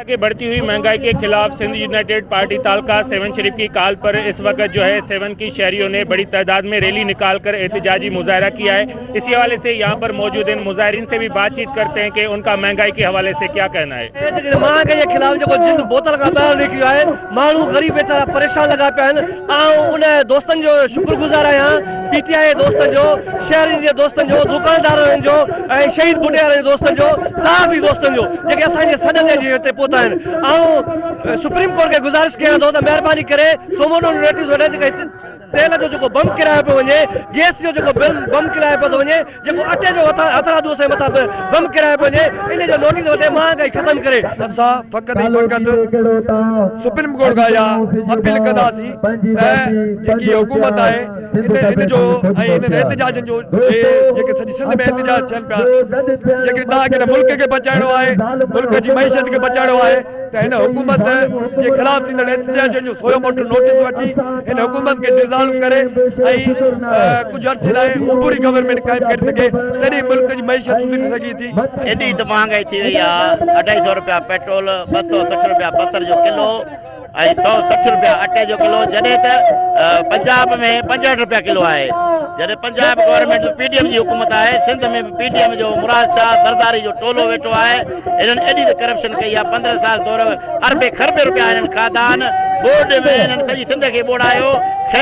के बढ़ती हुई महंगाई के खिलाफ सिंध यूनाइटेड पार्टी तालका सेवन शरीफ की काल पर इस वक्त जो है सेवन की शहरियों ने बड़ी तादाद में रैली निकालकर एहतजाजी मुजाहरा किया है। इसी हवाले से यहाँ पर मौजूद इन मुजाहरीन से भी बातचीत करते हैं कि उनका महंगाई के हवाले से क्या कहना है। महांगाई जे ख़िलाफ़ जेको जिंद बोतल खां ॿाहिरि निकिरी वियो आहे, माण्हू ग़रीब वीचारा परेशान लॻा पिया आहिनि। आउं उन दोस्तनि जो शुक्रगुज़ार आहियां, पी टी I जे दोस्तनि जो, शहरनि जे दोस्तनि जो, दुकानदारनि जो ऐं शहीद ڀٽي وارن جي دوستن جو، صحافي دوستن جو، جيڪي اسان جي سڏ تي اچي هتي پهتا آهن. آئون سپريم ڪورٽ کي گذارش ڪيان ٿو ته مهرباني ڪري سوموٽو نوٽيس وٺي جيڪا هتي تيل جو جيڪو بم ڪرايو پيو وڃي، گئس جو جيڪو بل بم ڪرايو پيو ٿو وڃي، جيڪو اٽي جو هٿرادو اسان جي مٿان بم ڪرايو پيو وڃي، ان جو نوٽيس وٺي مهانگائي ختم ڪري. اسان فقط ۽ فقط سپريم ڪورٽ کان اها اپيل ڪنداسين ته جيڪي حڪومت آهي ان ان جو ۽ انهن احتجاجن جو جي جيڪي سڄي سنڌ ۾ احتجاج ٿين پيا جيڪڏهن توهان کي هن ملڪ کي بچائڻو آهي ملڪ جي معيشت کي بچائڻو آهي ته هن حڪومت جي خلاف ٿيندڙ احتجاجن جو سويو موٽو نوٽيس وٺي هن حڪومت کي ڊزالو ڪري ۽ ڪجهه عرصي لاء عبوري گورنمينٽ قائم ڪري سگهي تڏهن ملڪ جي معيشت سڌري سگهي ٿي. ايڏي ته مهانگائي ٿي وئي آهي اڍائي سئو روپيا پيٽرول 260 روپيا بصر جو ڪلو ۽ 160 روپيا اٽي جو ڪلو جڏهن ته پنجاب ۾ 65 روپيا ڪلو آهي جڏهن Punjab government P D M جي حڪومت آهي سنڌ ۾ به پي ڊي ايم جو مراد شاهه زرداري جو ٽولو ويٺو آهي انهن ايڏي ته ڪرپشن ڪئي آهي 15 سال دور اربين خربين روپيا انهن کاڌا آهن ٻوڏ ۾ انهن سڄي سنڌ کي ٻوڙايو.